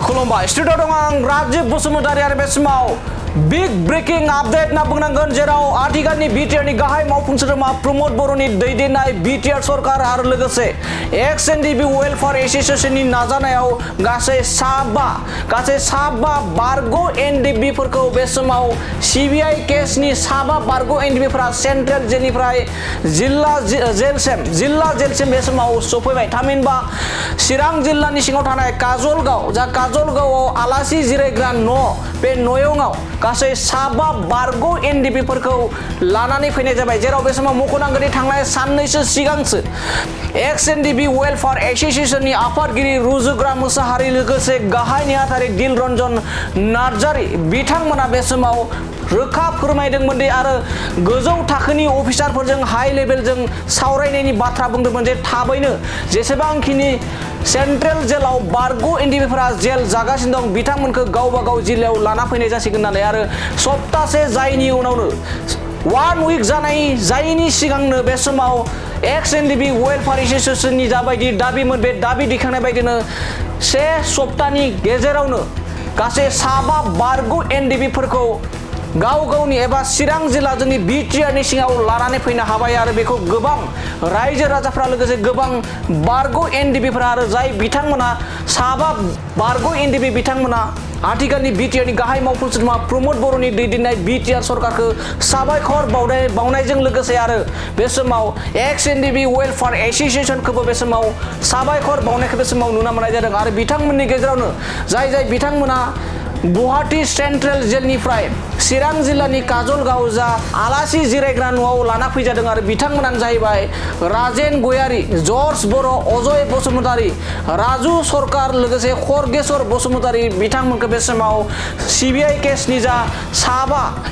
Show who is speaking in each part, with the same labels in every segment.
Speaker 1: खुलुमबाय स्टुडिअ दं आं राजीव बसुमतारी आरो बे समाव बिग ब्रेकिं आपडेट ना बुंनांगोन जेराव आथिखालनि BTR नि गाहाय मावफुं सोद्रोमा प्रमोद बर'नि दैदेननाय BTR सरकार आरो लोगोसे एक्स NDFB वेलफेयार एसोसिएशननि नाजानायाव गासै साबा बारगो NDFB फोरखौ बे समाव CBI केसनि साबा बारगो NDFB फोरा सेन्ट्रेल जेलनिफ्राय जिल्ला जेलसिम बे समाव सफैबाय थामहिनबा चिरां जिल्लानि सिङाव थानाय काजलगावआव आलासि जिरायग्रा न' बे न'याव गासै साबा बारगो NDFB फोरखौ लानानै फैनाय जाबाय जेराव बे समाव मख'नांगोन थांनाय साननैसो सिगांसो एक्स NDFB वेलफेयार एसोसिएशननि आफादगिरि रुजुग्रा मोसाहारि लोगोसे गाहाय नेहाथारि दिलरन्जन नार्जारि बिथांमोना बे समाव रोखा फोरमायदोंमोन दि आरो गोजौ थाखोनि अफिसारफोरजों हाई लेभेलजों सावरायनायनि बाथ्रा बुंदोंमोन जे थाबैनो जेसेबांखिनि सेन्ट्रेल जेलाव बारगो NDFB फोरा जेल जागासिनो दं बिथांमोनखौ गावबा गाव जिल्लायाव लाना फैनाय जासिगोन होननानै आरो सप्तासे जायनि उनावनो 1 वीक जायनि सिगांनो बे समाव एक्स NDFB वेलफेयार एसोसिएशननि जाबायदि दाबिमोन बे दाबि दैखांनाय बायदिनो से सप्तानि गेजेरावनो गासै साबा बारगो NDFB फोरखौ गाव गावनि एबा चिरां जिल्ला जोंनि BTR नि सिङाव लानानै फैनो हाबाय आरो बेखौ गोबां रायजो राजाफ्रा लोगोसे गोबां बारगो NDFB फोरा आरो जाय बिथांमोना साबा बारगो NDFB बिथांमोना आथिखालनि BTR नि गाहाय मावफुं सोद्रोमा प्रमोद बर'नि दैदेननाय BTR सरकारखौ साबायखर बावनायजों लोगोसे आरो बे समाव एक्स NDFB वेलफेयार एसोसिएशनखौबो बे समाव साबायखर बावनायखौ बे समाव नुनो मोननाय जादों आरो बिथांमोननि गेजेरावनो जाय बिथांमोना गुवाहाटी सेन्ट्रेल जेलनिफ्राय चिरां जिल्लानि काजलगाव जा आलासि जिरायग्रा न'आव लाना फैजादों आरो बिथांमोनानो जाहैबाय राजेन गयारी जर्ज बर' अजय बसुमतारी राजु सरकार लोगोसे खरगेश्वर बसुमतारी बिथांमोनखौ बे समाव CBI केसनि जा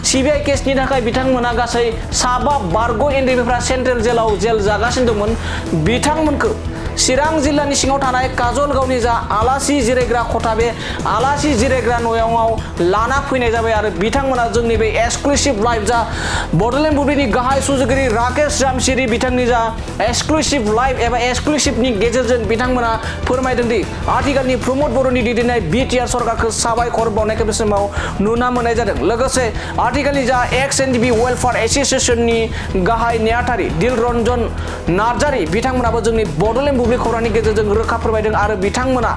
Speaker 1: CBI केसनि थाखाय बिथांमोना गासै साबा बारगो NDFB फोरा सेन्ट्रेल जेलाव जेल जागासिनो दंमोन बिथांमोनखौ चिरां जिल्लानि सिङाव थानाय काजलगावनि जा आलासि जिरायग्रा खथा बे आलासि जिरायग्रा न'याव लाना फैनाय जाबाय आरो बिथांमोना जोंनि बे एक्सक्लुसिव लाइभ जा बड'लेण्ड बुब्लिनि गाहाय सुजुगिरि राकेश रामसिरि बिथांनि जा एक्सक्लुसिव लाइभ एबा एक्सक्लुसिवनि गेजेरजों बिथांमोना फोरमायदों दि आथिखालनि प्रमोद बर'नि दैदेननाय BTR सरकारखौ साबायखर बावनायखौ बे समाव नुनो मोननाय जादों लोगोसे आथिखालनि जा एक्स NDFB वेलफेयार एसोसिएशननि गाहाय नेहाथारि दिलरन्जन नार्जारि बिथांमोनाबो जोंनि बड'लेण्ड बुब्लि खौरांनि गेजेरजों रोखा फोरमायदों आरो बिथांमोना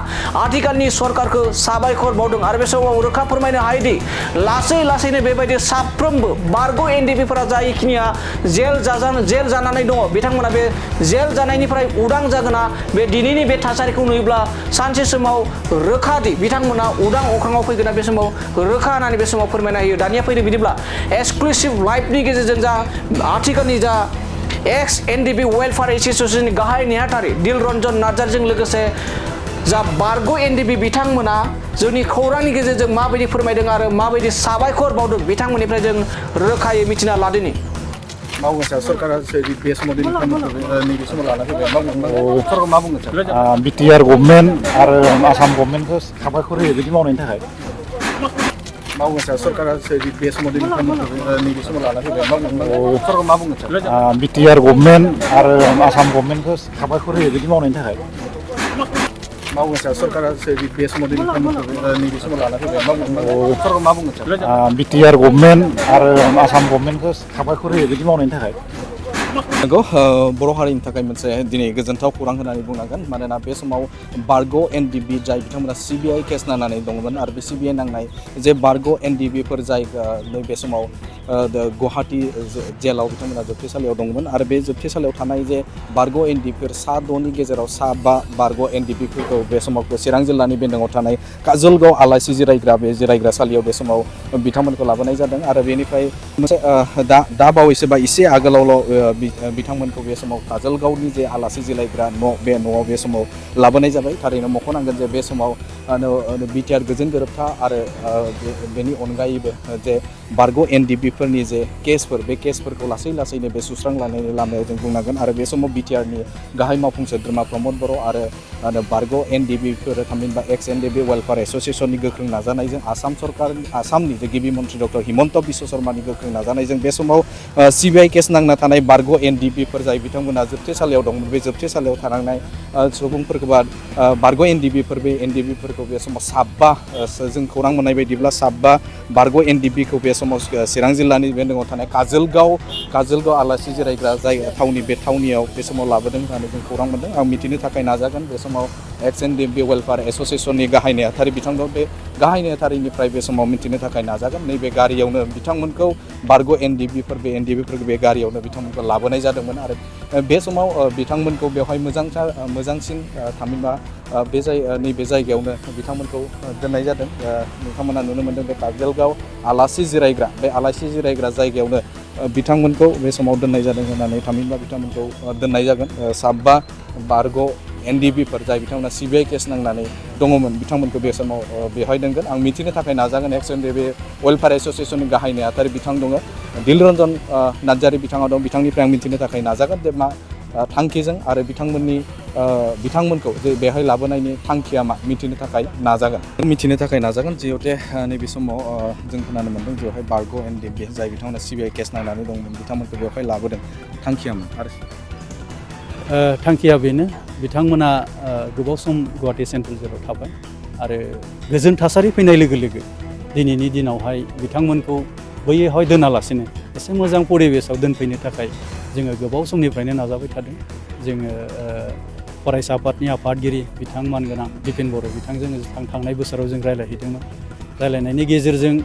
Speaker 1: आथिखालनि सरकारखौ साबायखर बावदों आरो बे समाव रोखा फोरमायनो हायोदि लासैनो बेबायदि साफ्रोमबो बारगो NDFB फोरा जायखिनिया जेल जानानै दङ बिथांमोना बे जेल जानायनिफ्राय उदां जागोना बे दिनैनि बे थासारिखौ नुयोब्ला सानसे समाव रोखादि बिथांमोना उदां अख्राङाव फैगोना बे समाव रोखा होननानै बे समाव फोरमायना होयो दानिया फैदो बिदिब्ला एक्सक्लुसिव लाइभनि गेजेरजों जा आथिखालनि जा एक्स NDFB वेलफेयार एसोसिएशननि गाहाय नेहाथारि दिलरन्जन नार्जारिजों लोगोसे जा बारगो NDFB बिथांमोना जोंनि खौरांनि गेजेरजों माबायदि फोरमायदों आरो माबायदि साबायखर बावदों बिथांमोननिफ्राय जों रोखायै मिथिना लादोनि
Speaker 2: सरकारा बे समाव नैबे समाव लाना फैबाय मा बुंगोन
Speaker 3: BTR गभर्नमेन्ट आरो आसाम गभर्नमेन्टखौ साबायखर होयो बिदि मावनायनि थाखाय
Speaker 2: सरकारा बे समाव नैबे समाव लाना फैबाय मा बुंगोन
Speaker 3: BTR गभर्नमेन्ट आरो आसाम गभर्नमेन्टखौ साबायखर होयो बिदि मावनायनि थाखाय
Speaker 2: सरकारा बे समाव नैबे समाव लाना फैबाय मा बुंगोन
Speaker 3: BTR गभर्नमेन्ट आरो आसाम गभर्नमेन्टखौ साबायखर होयो बिदि मावनायनि थाखाय
Speaker 4: नंगौ बर' हारिनि थाखाय मोनसे दिनै गोजोनथाव खौरां होननानै बुंनांगोन मानोना बे समाव बारगो NDFB जाय बिथांमोना CBI केस नांनानै दंमोन आरो बे CBI नांनाय जे बारगो NDFB फोर जाय नैबे समाव गुवाहाटी जेलाव बिथांमोना जोबथेसालियाव दंमोन आरो बे जोबथेसालियाव थानाय जे बारगो NDFB फोर सा 6नि गेजेराव साबा बारगो NDFB फोरखौ बे समाव चिरां जिल्लानि बेन्दोङाव थानाय काजलगाव आलासि जिरायग्रा सालियाव बे समाव बिथांमोनखौ लाबोनाय जादों आरो बेनिफ्राय मोनसे दा बावैसो बा एसे आगोलावल' बिथांमोनखौ बे समाव काजलगावनि जे आलासि जिरायग्रा न' बे न'आव बे समाव लाबोनाय जाबाय थारैनो मख'नांगोन जे बे समाव BTR गोजोन गोरोबथा आरो बेनि अनगायैबो जे बारगो NDFB फोरनि जे केसफोर बे केसफोरखौ लासैनो बे सुस्रांलांनायनि लामायाव जों बुंनांगोन आरो बे समाव BTR नि गाहाय मावफुं सोद्रोमा प्रमोद बर' आरो बारगो NDFB फोर थामहिनबा एक्स NDFB वेलफेयार एसोसिएशननि गोख्रों नाजानायजों आसामनि जे गिबि मन्थ्रि डक्टर हिमन्त बिश्व शर्मानि गोख्रों नाजानायजों बे समाव CBI केस नांना थानाय बारगो बारग' NDBफोर जाय बिथांमोना जोबथेसालियाव दंमोन बे जोबथेसालियाव थानांनाय सुबुंफोरखौ बा बारग' NDBफोर बे NDBफोरखौ बे समाव साबा जों खौरां मोननाय बायदिब्ला साबा बारग' NDBखौ बे समाव चिरां जिल्लानि बे दङ थानाय काजोलगाव आलासि जिरायग्रा जायगा थावनि बे थावनियाव बे समाव लाबोदों होननानै जों खौरां मोनदों। आं मिथिनो थाखाय नाजागोन बे समाव NDFB वेलफेयार एस'सिएशननि गाहाय नेहाथारि बिथांखौ बे गाहाय नेहाथारिनिफ्राय बे समाव मिथिनो थाखाय नाजागोन। नैबे गारियावनो बिथांमोनखौ बारग' NDBफोर बे NDBफोरखौ बे गारियावनो बिथांमोनखौ लाबोनाय जादोंमोन आरो बे समाव बिथांमोनखौ बेवहाय मोजांसिन थामहिनबा नैबे जायगायावनो बिथांमोनखौ दोननाय जादों। नोंथांमोना नुनो मोनदों बे काजोलगाव आलासि जिरायग्रा जायगायावनो बिथांमोनखौ बे समाव दोननाय जादों होननानै थामहिनबा बिथांमोनखौ दोननाय जागोन। साबा बारग' NDBफोर जाय बिथांमोना CBI केस नांनानै दङमोन बिथांमोनखौ बे समाव बेवहाय दोनगोन। आं मिथिनो थाखाय नाजागोन NDFB वेलफेयार एस'सिएशननि गाहाय नेहाथारि बिथां दङ दिलरन्जन नार्जारि बिथाङा दं बिथांनिफ्राय आं मिथिनो थाखाय नाजागोन जे मा थांखिजों आरो बिथांमोनखौ जे बेवहाय लाबोनायनि थांखिया मा मिथिनो थाखाय नाजागोन जिहेतु नैबे समाव जों खोनानो मोनदों बेवहाय बारग' NDB जाय बिथांमोना CBI केस नांनानै दंमोन बिथांमोनखौ बेवहाय लाबोदों थांखिया मा आरो
Speaker 5: थांखिया बेनो बिथांमोना गोबाव सम गुवाहाटि सेन्ट्रेल जेलाव थाबाय आरो गोजोन थासारि फैनाय लोगो लोगो दिनैनि दिनावहाय बिथांमोनखौ बैयावहाय दोनालासिनो एसे मोजां परिबेसाव दोनफैनो थाखाय जोङो गोबाव समनिफ्रायनो नाजाबाय थादों। जोङो फरायसा आफादनि आफादगिरि बिथां मानगोनां दिपेन बर' बिथांजों थांनाय बोसोराव जों रायज्लायहैदोंमोन। रायज्लायनायनि गेजेरजों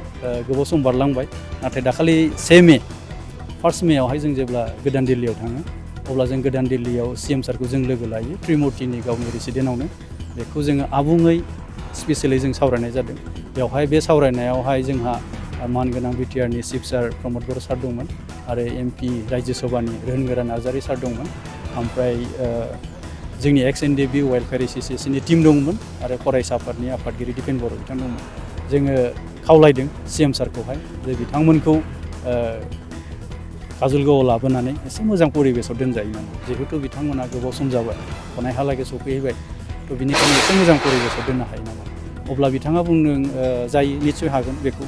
Speaker 5: गोबाव सम बारलांबाय नाथाय दाखालि 1 मेआवहाय जों जेब्ला गोदान दिल्लीयाव थाङो अब्ला जों गोदान दिल्लीयाव CM सारखौ जों लोगो लायो त्रिमुर्तिनि गावनि रेसिडेन्टआवनो बेखौ जोङो आबुङै स्पेसियेलि जों सावरायनाय जादों। बेवहाय बे सावरायनायावहाय जोंहा मानगोनां BTRनि चिफ सार प्रमद बर' सार दंमोन आरो MP राज्यो सभानि रोहनगोरा नार्जारि सार दंमोन ओमफ्राय जोंनि NDFB वेलफेयार एस'सिएशननि टिम दंमोन आरो फरायसा आफादनि आफादगिरि दिपेन बर' बिथां दंमोन। जोङो खावलायदों CM सारखौहाय जे बिथांमोनखौ काजोलगावआव लाबोनानै एसे मोजां परिबेसाव दोनजायो नामा जिहेतु बिथांमोना गोबाव सम जाबाय गनायहालागै सफैबाय थ' बिनिखायनो एसे मोजां परिबेसाव दोननो हायो नामा अब्ला बिथाङा बुंदों जायो निस्सय हागोन बेखौ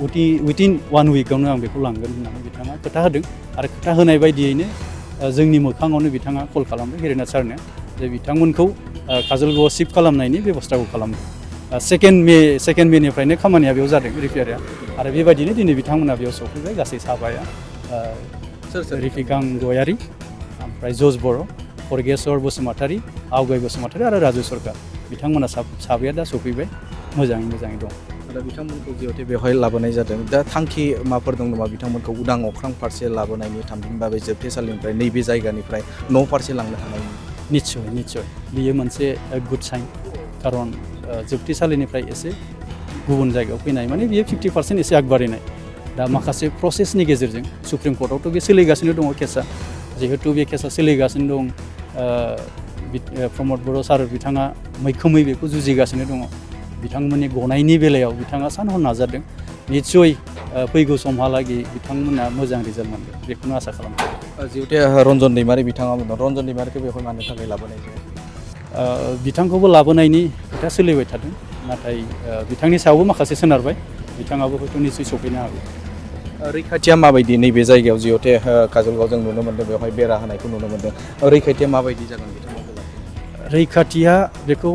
Speaker 5: उइथिन 1 उइकआवनो आं बेखौ लांगोन होननानै बिथाङा खोथा होदों आरो खोथा होनाय बायदियैनो जोंनि मोखाङावनो बिथाङा कल खालामदों हिरेनाथ सारनो जे बिथांमोनखौ काजोलगावआव शिफ्ट खालामनायनि बेबस्थाखौ खालामदों। 2 मेनिफ्रायनो खामानिया बेयाव जादों रिपेयारिया आरो बेबायदिनो दिनै बिथांमोना बेयाव सफैबाय गासै साबाया रिफिकां गयारि ओमफ्राय जज बर' फरगेस्वर बसुमतारी आवगाय बसुमतारी आरो राजु सरकार बिथांमोना साबाया दा सफैबाय मोजाङै दं।
Speaker 4: दा बिथांमोनखौ जिहेतु बेवहाय लाबोनाय जादों दा थांखि माफोर दं नामा बिथांमोनखौ उदां अख्रां फारसे लाबोनायनि थामहिनबा बे जोबथेसालिनिफ्राय नैबे जायगानिफ्राय न' फारसे लांनो हानायनि
Speaker 5: निस्सय बियो मोनसे गुड साइन खारन जोबथेसालिनिफ्राय एसे गुबुन जायगायाव फैनाय माने बियो 50% एसे आगबारिनाय दा माखासे प्रसेसनि गेजेरजों सुप्रिम कर्टआवथ' बे सोलिगासिनो दङ केसा जिहेतु बे केसा सोलिगासिनो दं प्रमद बर' सार बिथाङा मैखोमै बेखौ जुजिगासिनो दङ बिथांमोननि गनायनि बेलायाव बिथाङा सानहर नाजादों निस्सय फैगौ समहालागै बिथांमोना मोजां रिजाल्ट मोनगोन बेखौनो आसा खालामदों।
Speaker 4: जिहेतु रन्जन दैमारि बिथाङा रन्जन दैमारिखौ बेवहाय मानो थाखाय लाबोनाय जायो
Speaker 5: बिथांखौबो लाबोनायनि खोथा सोलिबाय थादों नाथाय बिथांनि सायावबो माखासे सोनारबाय बिथाङाबो हयथ' निस्सय सफैनो हागौ।
Speaker 4: रैखाथिया माबायदि नैबे जायगायाव जिहेतु काजोलगाव जों नुनो मोन्दों बेवहाय बेरा होनायखौ नुनो मोन्दों रैखाथिया माबायदि जागोन बिथांमोनखौ
Speaker 5: रैखाथिया बेखौ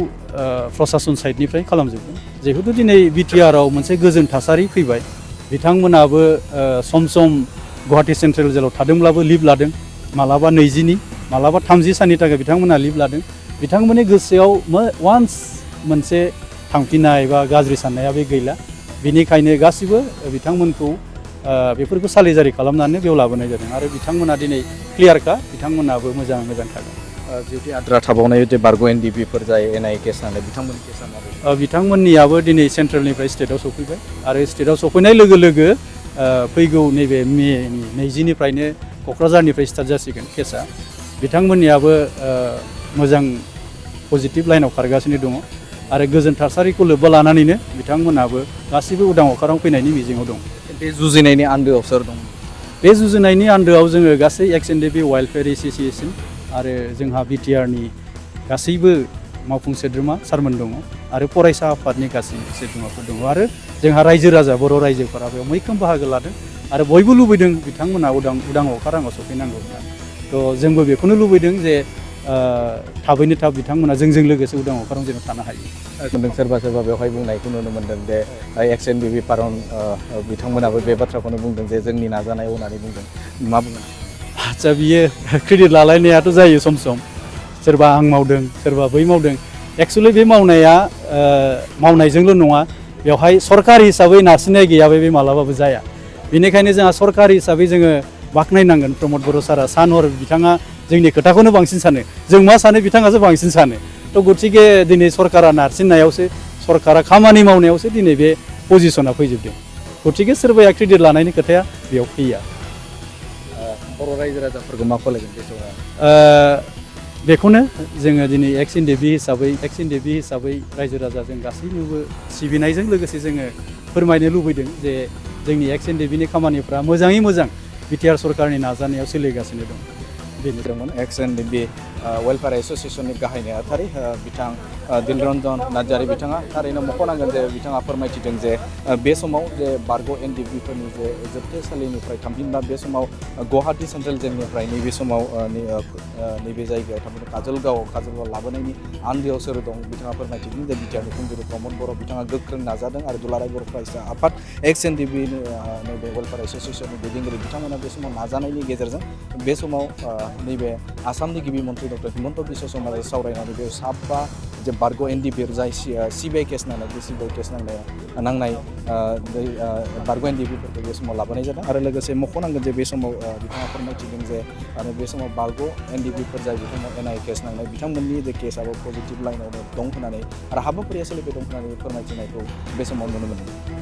Speaker 5: प्रसासन साइडनिफ्राय खालामजोबगोन जिहेतु दिनै BTRआव मोनसे गोजोन थासारि फैबाय बिथांमोनाबो सम गुवाहाटि सेन्ट्रेल जेलाव थादोंब्लाबो लिभ लादों मालाबा 20 मालाबा 30 साननि थाखाय बिथांमोना लिभ लादों बिथांमोननि गोसोआव वान्स मोनसे थांफिननाय बा गाज्रि साननाया बे गैला बेनिखायनो गासिबो बिथांमोनखौ बेफोरखौ सालिजारि खालामनानै बेयाव लाबोनाय जादों आरो बिथांमोना दिनै क्लियारखा बिथांमोनाबो मोजां थागोन।
Speaker 4: जिहेतु आद्रा थाबावनाय जे बारग' NDBफोर जाय NI केस नालाय बिथांमोननि केसा माबायदि
Speaker 5: बिथांमोननियाबो दिनै सेन्ट्रेलनिफ्राय स्टेटआव सफैबाय आरो स्टेटआव सफैनाय लोगो लोगो फैगौ नैबे मेनि 20निफ्रायनो क'क्राझारनिफ्राय स्टार्ट जासिगोन केसा बिथांमोननियाबो मोजां पजिटिभ लाइनाव खारगासिनो दङ आरो गोजोन थासारिखौ लोब्बा लानानैनो बिथांमोनाबो गासिबो उदां अखाराव फैनायनि मिजिङाव दं।
Speaker 4: बे जुजिनायनि आन्दोआव सोर दं
Speaker 5: बे जुजिनायनि आन्दोआव जोङो गासै NDFB वेलफेयार एस'सिएशन आरो जोंहा BTRनि गासैबो मावफुं सोद्रोमा सारमोन दङ आरो फरायसा आफादनि गासै सोद्रोमाफोर दङ आरो जोंहा रायजो राजा बर' रायजोफोरा बेयाव मैखोम बाहागो लादों आरो बयबो लुबैदों बिथांमोना उदां अखाराङाव सफैनांगौ होनना थ' जोंबो बेखौनो लुबैदों जे थाबैनो थाब बिथांमोना जोंजों लोगोसे उदां अखाराव जेन थानो हायो।
Speaker 4: सोरबा बेवहाय बुंनायखौ नुनो मोन्दों जे एक्स एनडिएफबि फारन बिथांमोनाबो बे बाथ्राखौनो बुंदों जे जोंनि नाजानायाव होननानै बुंदों मा बुंगोन?
Speaker 5: आदसा बियो क्रेडिट लालायनायाथ' जायो सम सम सोरबा आं मावदों सोरबा बै मावदों एक्सुवेलि बे मावनाया मावनायजोंल' नङा बेवहाय सरकार हिसाबै नारसिननाय गैयाबा बे मालाबाबो जाया बेनिखायनो जोंहा सरकार हिसाबै जोङो बाख्नायनांगोन प्रमद बर' सारा सान हर बिथाङा जोंनि खोथाखौनो बांसिन सानो जों मा सानो बिथाङासो बांसिन सानो थ' गतिके दिनै सरकारा नारसिननायावसो सरकारा खामानि मावनायावसो दिनै बे पजिसना फैजोबदों गतिके सोरबाया क्रेडिट लानायनि खोथाया बेयाव फैया।
Speaker 4: बर' रायजो राजाफोरखौ मा खावलायगोन बे समाव?
Speaker 5: बेखौनो जोङो दिनै एक्स एनडिएफबि हिसाबै रायजो राजा जों गासैनोबो सिबिनायजों लोगोसे जोङो फोरमायनो लुबैदों जे जोंनि एक्स एनडिएफबिनि खामानिफ्रा मोजाङै मोजां बिटिआर सरकारनि नाजानायाव सोलिगासिनो दं।
Speaker 4: बेनिफ्रायमोन एक्स एनडिएफबि वेलफेयार एस'सिएसननि गाहाय नेहाथारि बिथां दिलरन्जन नार्जारि बिथाङा थारैनो मख'नांगोन जे बिथाङा फोरमायथिदों जे बे समाव जे बारग' एनडिएफबिफोरनि जे जोबथेसालिनिफ्राय थामहिनबा बे समाव गुवाहाटि सेन्ट्रेल जेलनिफ्राय नैबे समाव नैबे जायगायाव थारमाने काजलगावआव लाबोनायनि आन्दोआव सोर दं बिथाङा फोरमायथिदों जे बिटिआरनि खुंगिरि प्रमद बर' बिथाङा गोख्रों नाजादों आरो दुलाराय बर' फरायसा आफाद एक्स एनडिएफबिनि नैबे वेलफेयार एस'सिएसननि दैदेनगिरि बिथांमोना बे समाव नाजानायनि गेजेरजों बे समाव नैबे आसामनि गिबि मन्त्रि डक्टर हिमन्त बिश्व शर्माजों सावरायनानै बे साबा जे बारग' एनडिएफबि जाय सिबिआइ केस नांनाय बे सिबिआइ केस नांनाय बारग' एनडिएफबिफोरखौ बे समाव लाबोनाय जादों आरो लोगोसे मख'नांगोन जे बे समाव बिथाङा फोरमायथिदों जे आरो बे समाव बारग' एनडिएफबिफोर जाय बिथांमोन एनआइ केस नांनाय बिथांमोननि जे केसआबो पजिटिभ लाइनाव दं होननानै आरो हाबाफारिया सोलिबाय दं होननानै फोरमायथिनायखौ बे समाव नुनो मोनदों।